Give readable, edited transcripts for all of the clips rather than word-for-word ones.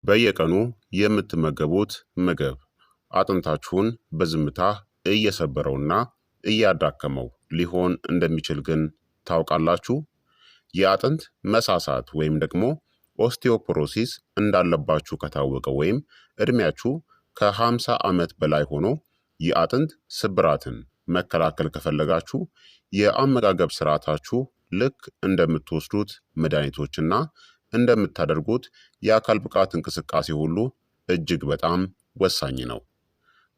በየቀኑ የምትመገቡት ምግብ አጥንታችሁን በዝምታ እየሰበረውና እያዳከመው ሊሆን እንደሚችል ግን ታውቃላችሁ? የአጥንት መሳሳት ወይም ደግሞ osteoporosis እንዳለባችሁ ከታወቀ ወይም እድሜያችሁ ከ50 ዓመት በላይ ሆኖ የአጥንት ስብራትን መከላከል ከፈለጋችሁ የአመጋገብ ስርዓታችሁ ልክ እንደምትወስዱት መድኃኒቶችና እንደምታደርጉት የአካል ብቃት እንቅስቃሴ ሁሉ እጅግ በጣም ወሳኝ ነው።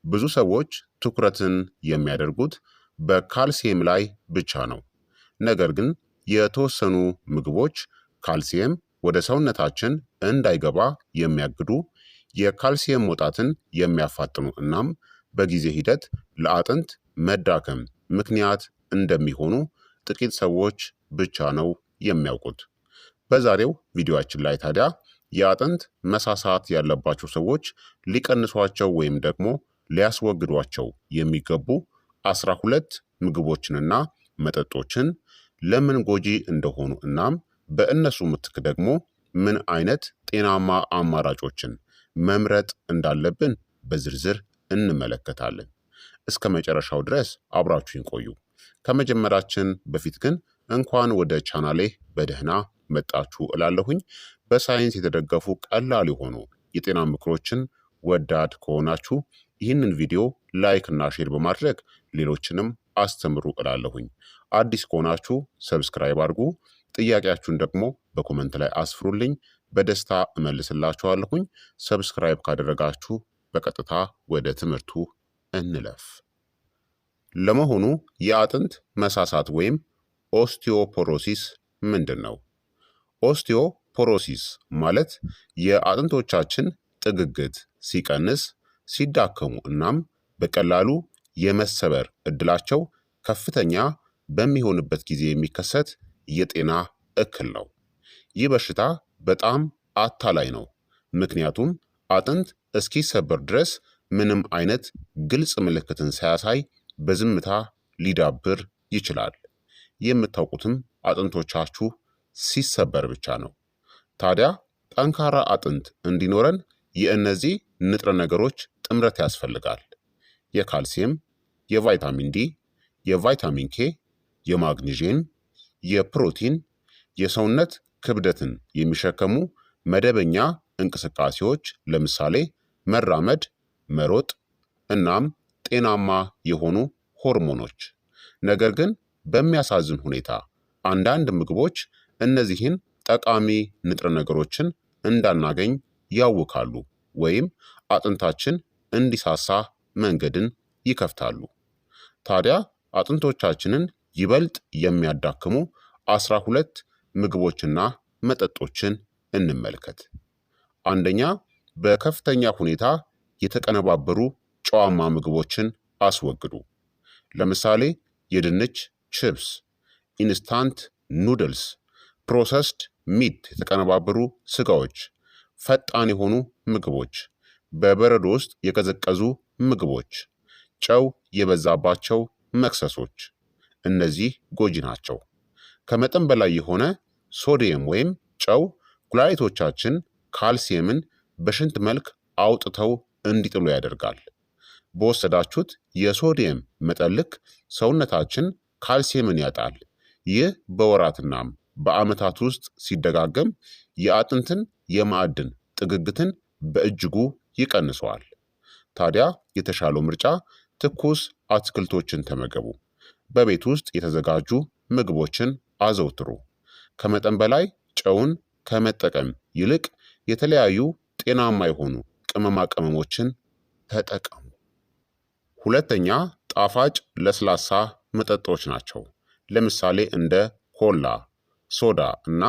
ብዙ ሰዎች ትኩረትን የሚያደርጉት በካልሲየም ላይ ብቻ ነው። ነገር ግን የተወሰኑ ምግቦች ካልሲየም ወደ ሰውነታችን እንዳይገባ የሚያግዱ፣ የካልሲየም መውጣትን የሚያፋጥኑ እናም በጊዜ ሂደት ለአጥንት መዳከም ምክንያት እንደሚሆኑ ጥቂት ሰዎች ብቻ ነው የሚያውቁት። በዛሬው ቪዲዮአችን ላይ ታዲያ የአጥንት መሳሳት ያለባቸው ሰዎች ሊቀንሷቸው ወይም ደግሞ ሊያስወግዷቸው የሚገቡ 12 ምግቦችንና መጠጦችን፣ ለምን ጎጂ እንደሆኑ እናም በእነሱ ምትክ ደግሞ ምን አይነት ጤናማ አማራጮችን መምረጥ እንዳለብን በዝርዝር እንመለከታለን። እስከ መጨረሻው ድረስ አብራችሁን ቆዩ። ከመጀመራችን በፊት ግን እንኳን ወደ ቻናሌ በደህና መጣችሁ እላለሁኝ። በሳይንስ የተደገፉ ቀላል የሆኑ የጤና ምክሮችን ወዳድ ከሆናችሁ ይህንን ቪዲዮ like እና share በማድረግ ሌሎችንም አስተምሩ እላለሁኝ። አዲስ ከሆናችሁ subscribe አድርጉ። ጥያቄያችሁን ደግሞ በ comment ላይ አስፍሩልኝ፣ በደስታ እመልስላችኋለሁኝ። Subscribe ካደረጋችሁ በቀጥታ ወደ ትምህርቱ እንለፍ። ለመሆኑ የአጥንት መሳሳት ወይም osteoporosis ምንድን ነው? Osteoporosis ማለት የአጥንቶቻችን ጥግግት ሲቀንስ፣ ሲዳከሙ እናም በቀላሉ የመሰበር እድላቸው ከፍተኛ በሚሆንበት ጊዜ የሚከሰት የጤና እክል ነው። ይህ በሽታ በጣም አታላይ ነው። ምክንያቱም አጥንት እስኪሰበር ድረስ ምንም አይነት ግልጽ ምልክትን ሳያሳይ በዝምታ ሊዳብር ይችላል። የምታውቁትም አጥንቶቻችሁ ሲሰበር ብቻ ነው። ታዲያ ጠንካራ አጥንት እንዲኖረን የእነዚህ ንጥረ ነገሮች ጥምረት ያስፈልጋል። የካልሲየም፣ የቫይታሚን ዲ፣ የቫይታሚን ኬ፣ የማግኒዥየም፣ የፕሮቲን፣ የሰውነት ክብደትን የሚሸከሙ መደበኛ እንቅስቃሴዎች ለምሳሌ መራመድ፣ መሮጥ እናም ጤናማ የሆኑ ሆርሞኖች። ነገር ግን በሚያሳዝን ሁኔታ አንዳንድ ምግቦች እነዚህን ጠቃሚ ንጥረ ነገሮችን እንዳናገኝ ያውካሉ ወይም አጥንታችን እንዲሳሳ መንገድን ይከፍታሉ። ታዲያ አጥንቶቻችንን ይበልጥ የሚያዳክሙ 12 ምግቦችና መጠጦችን እንመልከት። አንደኛ፣ በከፍተኛ ሁኔታ የተቀነባበሩ ጨዋማ ምግቦችን አስወግዱ። ለምሳሌ የድንች chips፣ instant noodles፣ processed meat የተቀነባበሩ ስጋዎች፣ ፈጣን የሆኑ ምግቦች፣ በበረዶ ውስጥ የቀዘቀዙ ምግቦች፣ ጨው የበዛባቸው መክሰሶች። እነዚህ ጎጂ ናቸው። ከመጠን በላይ የሆነ ሶዲየም ወይም ጨው ኩላሊቶቻችን ካልሲየምን በሽንት መልክ አውጥተው እንዲጥሉ ያደርጋል። በወሰዳችሁት የሶዲየም መጠን ልክ ሰውነታችን ካልሲየምን ያጣል። ይህ በወራትናም በዓመታት ውስጥ ሲደጋገም የአጥንትን የማዕድን ጥግግትን በእጅጉ ይቀንሰዋል። ታዲያ የተሻለው ምርጫ ትኩስ አትክልቶችን ተመገቡ። በቤት ውስጥ የተዘጋጁ ምግቦችን አዘውትሩ። ከመጠን በላይ ጨውን ከመጠቀም ይልቅ የተለያዩ ጤናማ የሆኑ ቅመማ ቅመሞችን ተጠቀሙ። ሁለተኛ፣ ጣፋጭ ለስላሳ መጠጦች ናቸው። ለምሳሌ እንደ ኮላ፣ ሶዳ እና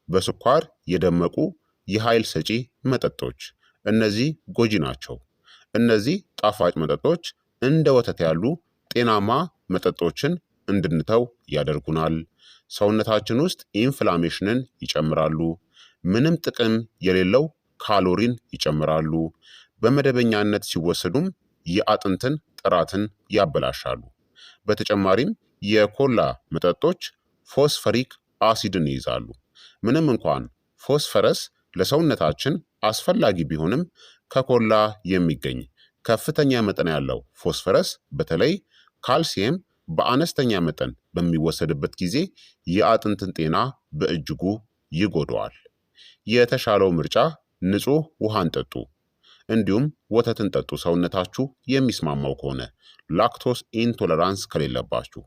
በስኳር የደመቁ የኃይል ሰጪ መጠጦች። እነዚህ ጎጂ ናቸው። እነዚህ ጣፋጭ መጠጦች እንደ ወተት ያሉ ጤናማ መጠጦችን እንድንተው ያደርጉናል። ሰውነታችን ውስጥ inflammation ን ይጨምራሉ። ምንም ጥቅም የሌለው ካሎሪን ይጨምራሉ። በመደበኛነት ሲወሰዱም የአጥንትን ጥራትን ያበላሻሉ። በተጨማሪም የኮላ መጠጦች ፎስፈሪክ አሲድን ይይዛሉ። ምንም እንኳን ፎስፈረስ ለሰውነታችን አስፈላጊ ቢሆንም ከኮላ የሚገኝ ከፍተኛ መጠን ያለው ፎስፈረስ በተለይ ካልሲየም በአነስተኛ መጠን በሚወሰድበት ጊዜ የአጥንትን ጤና በእጅጉ ይጎዳዋል። የተሻለው ምርጫ ንጹህ ውሃን ጠጡ፣ እንዲሁም ወተትን ጠጡ። ሰውነታችሁ የሚስማማው ከሆነ፣ lactose intolerance ከሌለባችሁ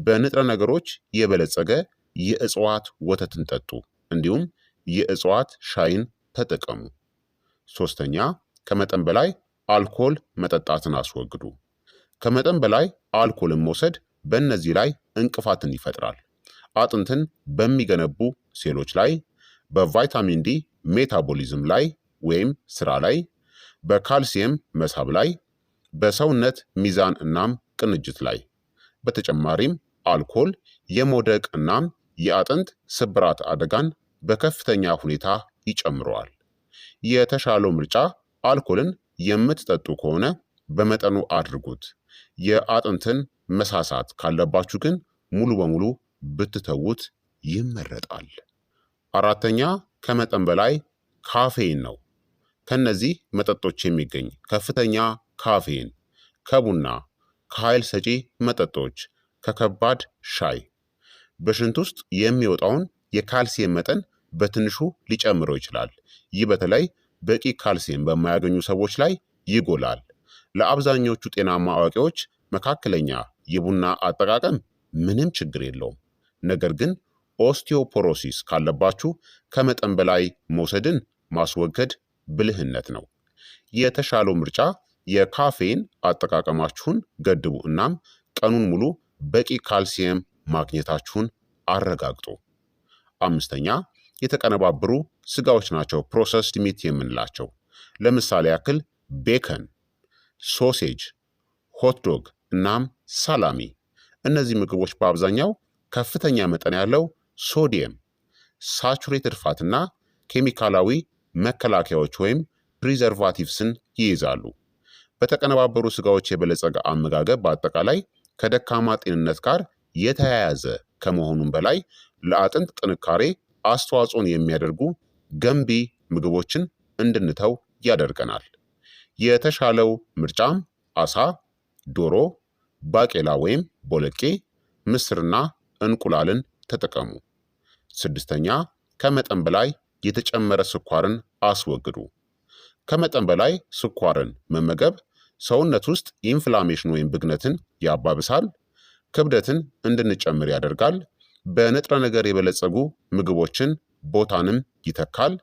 በንጥረ ነገሮች የበለጸገ የእጽዋት ወተትን ጠጡ፣ እንዲሁም የእጽዋት ሻይን ተጠቀሙ። ሶስተኛ፣ ከመጠን በላይ አልኮል መጠጣትን አስወግዱ። ከመጠን በላይ አልኮልን መውሰድ በእነዚህ ላይ እንቅፋትን ይፈጥራል። አጥንትን በሚገነቡ ሴሎች ላይ፣ በቫይታሚን ዲ metabolism ላይ ወይም ስራ ላይ፣ በካልሲየም መሳብ ላይ፣ በሰውነት ሚዛን እናም ቅንጅት ላይ። በተጨማሪም አልኮል የመውደቅ እናም የአጥንት ስብራት አደጋን በከፍተኛ ሁኔታ ይጨምረዋል። የተሻለው ምርጫ አልኮልን የምትጠጡ ከሆነ በመጠኑ አድርጉት። የአጥንትን መሳሳት ካለባችሁ ግን ሙሉ በሙሉ ብትተዉት ይመረጣል። አራተኛ፣ ከመጠን በላይ ካፌን ነው። ከነዚህ መጠጦች የሚገኝ ከፍተኛ ካፌን ከቡና፣ ከኃይል ሰጪ መጠጦች፣ ከከባድ ሻይ በሽንት ውስጥ የሚወጣውን የካልሲየም መጠን በትንሹ ሊጨምረው ይችላል። ይህ በተለይ በቂ ካልሲየም በማያገኙ ሰዎች ላይ ይጎላል። ለአብዛኞቹ ጤናማ አዋቂዎች መካከለኛ የቡና አጠቃቀም ምንም ችግር የለውም። ነገር ግን osteoporosis ካለባችሁ ከመጠን በላይ መውሰድን ማስወገድ ብልህነት ነው። የተሻለው ምርጫ የካፌን አጠቃቀማችሁን ገድቡ፣ እናም ቀኑን ሙሉ በቂ ካልሲየም ማግኘታችሁን አረጋግጡ። አምስተኛ፣ የተቀነባበሩ ስጋዎች ናቸው፣ processed meat የምንላቸው። ለምሳሌ ያክል bacon፣ sausage፣ hot dog እናም ሳላሚ። እነዚህ ምግቦች በአብዛኛው ከፍተኛ መጠን ያለው ሶዲየም፣ saturated fat ና ኬሚካላዊ መከላከያዎች ወይም preservatives ን ይይዛሉ። በተቀነባበሩ ስጋዎች የበለጸገ አመጋገብ በአጠቃላይ ከደካማ ጤንነት ጋር የተያያዘ ከመሆኑም በላይ ለአጥንት ጥንካሬ አስተዋጽኦን የሚያደርጉ ገንቢ ምግቦችን እንድንተው ያደርገናል። የተሻለው ምርጫም አሳ፣ ዶሮ፣ ባቄላ ወይም ቦለቄ፣ ምስርና እንቁላልን ተጠቀሙ። ስድስተኛ፣ ከመጠን በላይ የተጨመረ ስኳርን አስወግዱ። ከመጠን በላይ ስኳርን መመገብ ሰውነት ውስጥ inflammation ወይም ብግነትን ያባብሳል፣ ክብደትን እንድንጨምር ያደርጋል፣ በንጥረ ነገር የበለጸጉ ምግቦችን ቦታንም ይተካል፣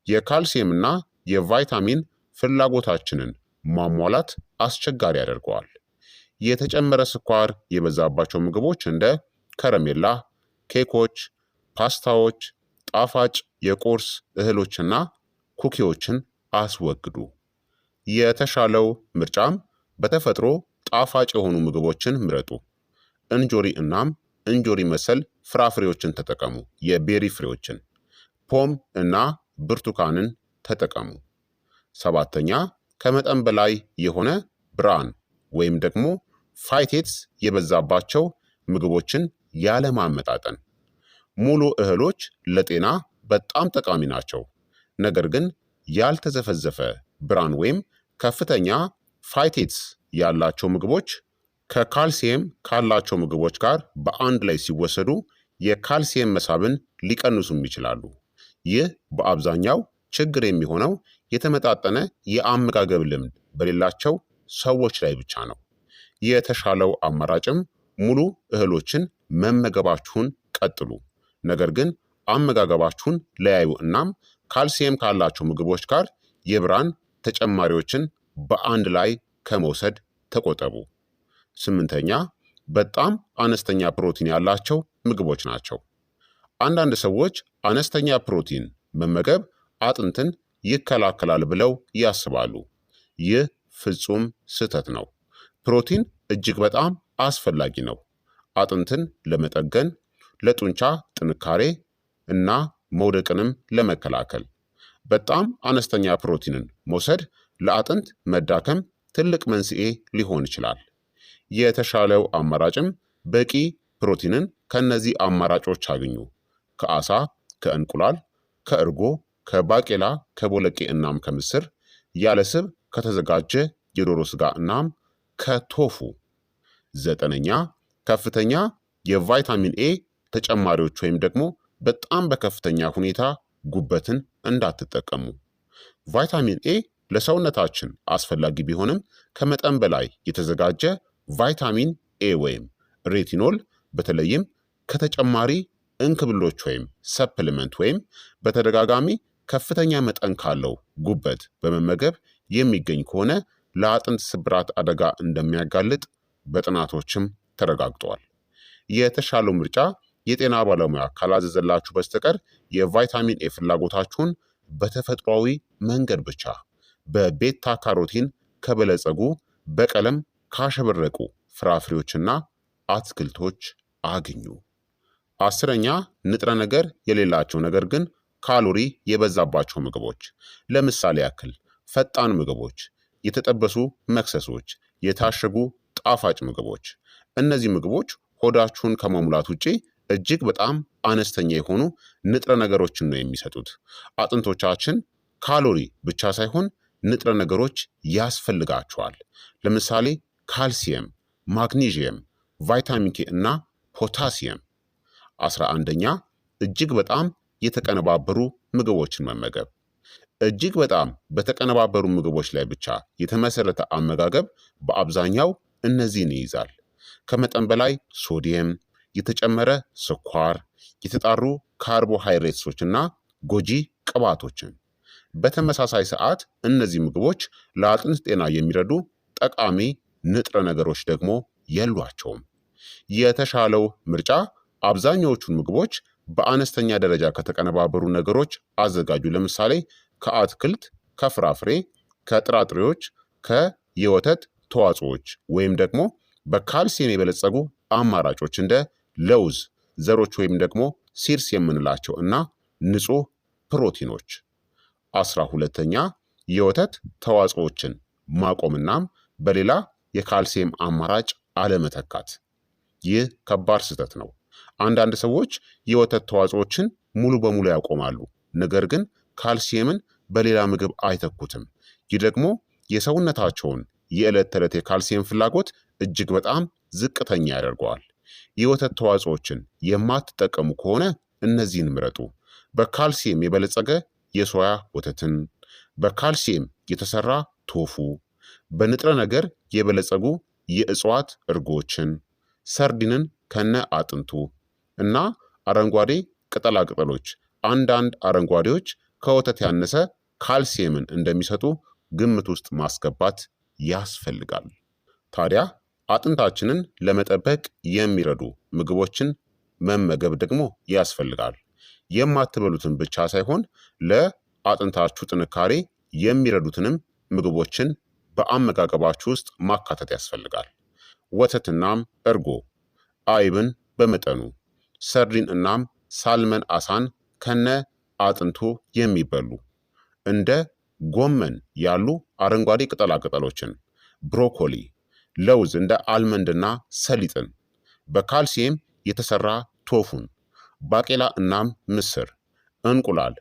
የካልሲየምና የቫይታሚን ፍላጎታችንን ማሟላት አስቸጋሪ ያደርገዋል። የተጨመረ ስኳር የበዛባቸው ምግቦች እንደ ከረሜላ፣ ኬኮች፣ ፓስታዎች፣ ጣፋጭ የቁርስ እህሎችና ኩኪዎችን አስወግዱ። የተሻለው ምርጫም በተፈጥሮ ጣፋጭ የሆኑ ምግቦችን ምረጡ። እንጆሪ እናም እንጆሪ መሰል ፍራፍሬዎችን ተጠቀሙ። የ berry ፍሬዎችን፣ ፖም እና ብርቱካንን ተጠቀሙ። ሰባተኛ፣ ከመጠን በላይ የሆነ bran ወይም ደግሞ phytates የበዛባቸው ምግቦችን ያለማመጣጠን። ሙሉ እህሎች ለጤና በጣም ጠቃሚ ናቸው። ነገር ግን ያልተዘፈዘፈ bran ወይም ከፍተኛ phytates ያላቸው ምግቦች ከካልሲየም ካላቸው ምግቦች ጋር በአንድ ላይ ሲወሰዱ የካልሲየም መሳብን ሊቀንሱም ይችላሉ። ይህ በአብዛኛው ችግር የሚሆነው የተመጣጠነ የአመጋገብ ልምድ በሌላቸው ሰዎች ላይ ብቻ ነው። የተሻለው አማራጭም ሙሉ እህሎችን መመገባችሁን ቀጥሉ። ነገር ግን አመጋገባችሁን ለያዩ፣ እናም ካልሲየም ካላቸው ምግቦች ጋር የ bran ተጨማሪዎችን በአንድ ላይ ከመውሰድ ተቆጠቡ። ስምንተኛ፣ በጣም አነስተኛ ፕሮቲን ያላቸው ምግቦች ናቸው። አንዳንድ ሰዎች አነስተኛ ፕሮቲን መመገብ አጥንትን ይከላከላል ብለው ያስባሉ። ይህ ፍጹም ስህተት ነው። ፕሮቲን እጅግ በጣም አስፈላጊ ነው፣ አጥንትን ለመጠገን፣ ለጡንቻ ጥንካሬ እና መውደቅንም ለመከላከል። በጣም አነስተኛ ፕሮቲንን መውሰድ ለአጥንት መዳከም ትልቅ መንስኤ ሊሆን ይችላል። የተሻለው አማራጭም በቂ ፕሮቲንን ከእነዚህ አማራጮች አግኙ። ከአሳ፣ ከእንቁላል፣ ከእርጎ፣ ከባቄላ፣ ከቦለቄ እናም ከምስር፣ ያለ ስብ ከተዘጋጀ የዶሮ ስጋ እናም ከቶፉ። ዘጠነኛ ከፍተኛ የቫይታሚን ኤ ተጨማሪዎች ወይም ደግሞ በጣም በከፍተኛ ሁኔታ ጉበትን እንዳትጠቀሙ። ቫይታሚን ኤ ለሰውነታችን አስፈላጊ ቢሆንም ከመጠን በላይ የተዘጋጀ ቫይታሚን ኤ ወይም retinol በተለይም ከተጨማሪ እንክብሎች ወይም supplement ወይም በተደጋጋሚ ከፍተኛ መጠን ካለው ጉበት በመመገብ የሚገኝ ከሆነ ለአጥንት ስብራት አደጋ እንደሚያጋልጥ በጥናቶችም ተረጋግጧል። የተሻለው ምርጫ የጤና ባለሙያ ካላዘዘላችሁ በስተቀር የቫይታሚን ኤ ፍላጎታችሁን በተፈጥሯዊ መንገድ ብቻ በ beta carotene ከበለጸጉ በቀለም ካሸበረቁ ፍራፍሬዎችና አትክልቶች አግኙ። አስረኛ ንጥረ ነገር የሌላቸው ነገር ግን ካሎሪ የበዛባቸው ምግቦች፣ ለምሳሌ ያክል ፈጣን ምግቦች፣ የተጠበሱ መክሰሶች፣ የታሸጉ ጣፋጭ ምግቦች። እነዚህ ምግቦች ሆዳችሁን ከመሙላት ውጪ እጅግ በጣም አነስተኛ የሆኑ ንጥረ ነገሮችን ነው የሚሰጡት። አጥንቶቻችን ካሎሪ ብቻ ሳይሆን ንጥረ ነገሮች ያስፈልጋቸዋል። ለምሳሌ ካልሲየም፣ ማግኒዥየም፣ ቫይታሚን ኬ እና ፖታሲየም። 11ኛ እጅግ በጣም የተቀነባበሩ ምግቦችን መመገብ። እጅግ በጣም በተቀነባበሩ ምግቦች ላይ ብቻ የተመሰረተ አመጋገብ በአብዛኛው እነዚህን ይይዛል። ከመጠን በላይ ሶዲየም፣ የተጨመረ ስኳር፣ የተጣሩ ካርቦሃይድሬትሶች እና ጎጂ ቅባቶችን። በተመሳሳይ ሰዓት እነዚህ ምግቦች ለአጥንት ጤና የሚረዱ ጠቃሚ ንጥረ ነገሮች ደግሞ የሏቸውም። የተሻለው ምርጫ አብዛኛዎቹን ምግቦች በአነስተኛ ደረጃ ከተቀነባበሩ ነገሮች አዘጋጁ። ለምሳሌ ከአትክልት፣ ከፍራፍሬ፣ ከጥራጥሬዎች፣ ከየወተት ተዋጽኦዎች ወይም ደግሞ በካልሲየም የበለጸጉ አማራጮች እንደ ለውዝ ዘሮች ወይም ደግሞ seeds የምንላቸው እና ንጹህ ፕሮቲኖች። 12ኛ የወተት ተዋጽኦችን ማቆምናም በሌላ የካልሲየም አማራጭ አለመተካት። ይህ ከባድ ስህተት ነው። አንዳንድ ሰዎች የወተት ተዋጽኦችን ሙሉ በሙሉ ያቆማሉ፣ ነገር ግን ካልሲየምን በሌላ ምግብ አይተኩትም። ይህ ደግሞ የሰውነታቸውን የዕለት ተዕለት የካልሲየም ፍላጎት እጅግ በጣም ዝቅተኛ ያደርገዋል። የወተት ተዋጽኦችን የማትጠቀሙ ከሆነ እነዚህን ምረጡ። በካልሲየም የበለጸገ የሶያ ወተትን፣ በካልሲየም የተሰራ ቶፉ፣ በንጥረ ነገር የበለጸጉ የእጽዋት እርጎችን፣ ሰርዲንን ከነ አጥንቱ እና አረንጓዴ ቅጠላ ቅጠሎች። አንዳንድ አረንጓዴዎች ከወተት ያነሰ ካልሲየምን እንደሚሰጡ ግምት ውስጥ ማስገባት ያስፈልጋል። ታዲያ አጥንታችንን ለመጠበቅ የሚረዱ ምግቦችን መመገብ ደግሞ ያስፈልጋል። የማትበሉትን ብቻ ሳይሆን ለአጥንታችሁ ጥንካሬ የሚረዱትንም ምግቦችን በአመጋገባችሁ ውስጥ ማካተት ያስፈልጋል። ወተትናም እርጎ፣ አይብን በመጠኑ፣ ሰርዲን እናም salmon አሳን ከነ አጥንቱ የሚበሉ፣ እንደ ጎመን ያሉ አረንጓዴ ቅጠላ ቅጠሎችን፣ ብሮኮሊ፣ ለውዝ እንደ almond ና ሰሊጥን፣ በካልሲየም የተሰራ ቶፉን፣ ባቄላ እናም ምስር፣ እንቁላል፣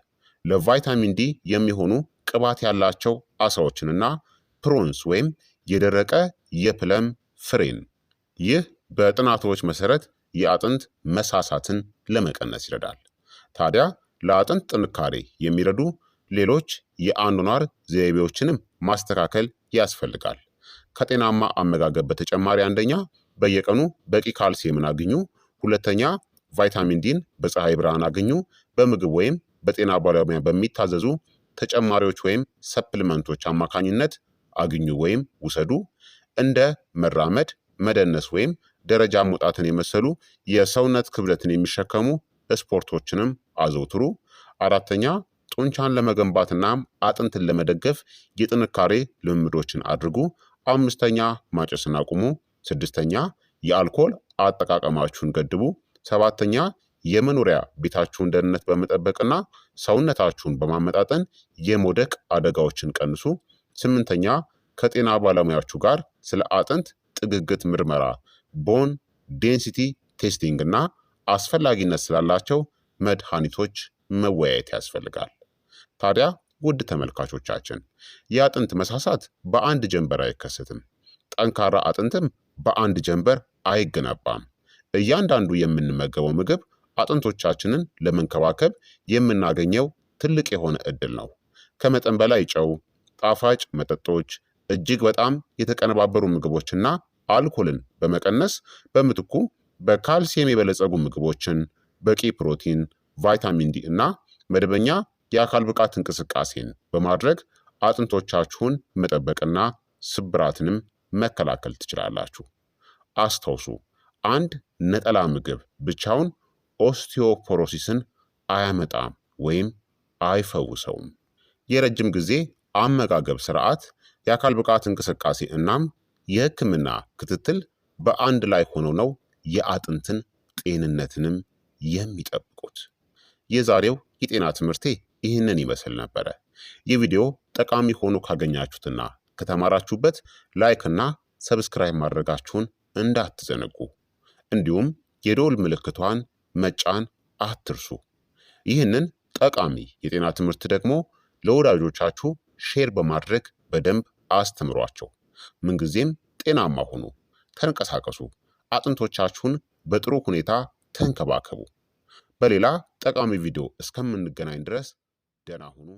ለቫይታሚን ዲ የሚሆኑ ቅባት ያላቸው አሳዎችንና prunes ወይም የደረቀ የ plum ፍሬን። ይህ በጥናቶች መሰረት የአጥንት መሳሳትን ለመቀነስ ይረዳል። ታዲያ ለአጥንት ጥንካሬ የሚረዱ ሌሎች የአኗኗር ዘይቤዎችንም ማስተካከል ያስፈልጋል። ከጤናማ አመጋገብ በተጨማሪ አንደኛ በየቀኑ በቂ ካልሲየምን አግኙ። ሁለተኛ ቫይታሚን ዲን በፀሐይ ብርሃን አግኙ። በምግብ ወይም በጤና ባለሙያ በሚታዘዙ ተጨማሪዎች ወይም supplement ኦች አማካኝነት አግኙ ወይም ውሰዱ። እንደ መራመድ፣ መደነስ ወይም ደረጃ መውጣትን የመሰሉ የሰውነት ክብደትን የሚሸከሙ ስፖርቶችንም አዘውትሩ። አራተኛ ጡንቻን ለመገንባትና አጥንትን ለመደገፍ የጥንካሬ ልምምዶችን አድርጉ። አምስተኛ ማጨስን አቁሙ። ስድስተኛ የአልኮል አጠቃቀማችሁን ገድቡ። ሰባተኛ የመኖሪያ ቤታችሁን ደህንነት በመጠበቅና ሰውነታችሁን በማመጣጠን የመውደቅ አደጋዎችን ቀንሱ። ስምንተኛ ከጤና ባለሙያችሁ ጋር ስለ አጥንት ጥግግት ምርመራ bone density testing እና አስፈላጊነት ስላላቸው መድኃኒቶች መወያየት ያስፈልጋል። ታዲያ ውድ ተመልካቾቻችን የአጥንት መሳሳት በአንድ ጀንበር አይከሰትም። ጠንካራ አጥንትም በአንድ ጀንበር አይገነባም። እያንዳንዱ የምንመገበው ምግብ አጥንቶቻችንን ለመንከባከብ የምናገኘው ትልቅ የሆነ እድል ነው። ከመጠን በላይ ጨው፣ ጣፋጭ መጠጦች፣ እጅግ በጣም የተቀነባበሩ ምግቦችና አልኮልን በመቀነስ በምትኩ በካልሲየም የበለጸጉ ምግቦችን፣ በቂ ፕሮቲን፣ ቫይታሚን ዲ እና መደበኛ የአካል ብቃት እንቅስቃሴን በማድረግ አጥንቶቻችሁን መጠበቅና ስብራትንም መከላከል ትችላላችሁ። አስታውሱ፣ አንድ ነጠላ ምግብ ብቻውን osteoporosis ን አያመጣም ወይም አይፈውሰውም። የረጅም ጊዜ አመጋገብ ስርዓት፣ የአካል ብቃት እንቅስቃሴ እናም የሕክምና ክትትል በአንድ ላይ ሆነው ነው የአጥንትን ጤንነትንም የሚጠብቁት። የዛሬው የጤና ትምህርቴ ይህንን ይመስል ነበረ። ይህ ቪዲዮ ጠቃሚ ሆኖ ካገኛችሁትና ከተማራችሁበት like እና subscribe ማድረጋችሁን እንዳትዘነጉ፣ እንዲሁም የደወል ምልክቷን መጫን አትርሱ። ይህንን ጠቃሚ የጤና ትምህርት ደግሞ ለወዳጆቻችሁ share በማድረግ በደንብ አስተምሯቸው። ምንጊዜም ጤናማ ሁኑ፣ ተንቀሳቀሱ፣ አጥንቶቻችሁን በጥሩ ሁኔታ ተንከባከቡ። በሌላ ጠቃሚ ቪዲዮ እስከምንገናኝ ድረስ ደህና ሁኑ።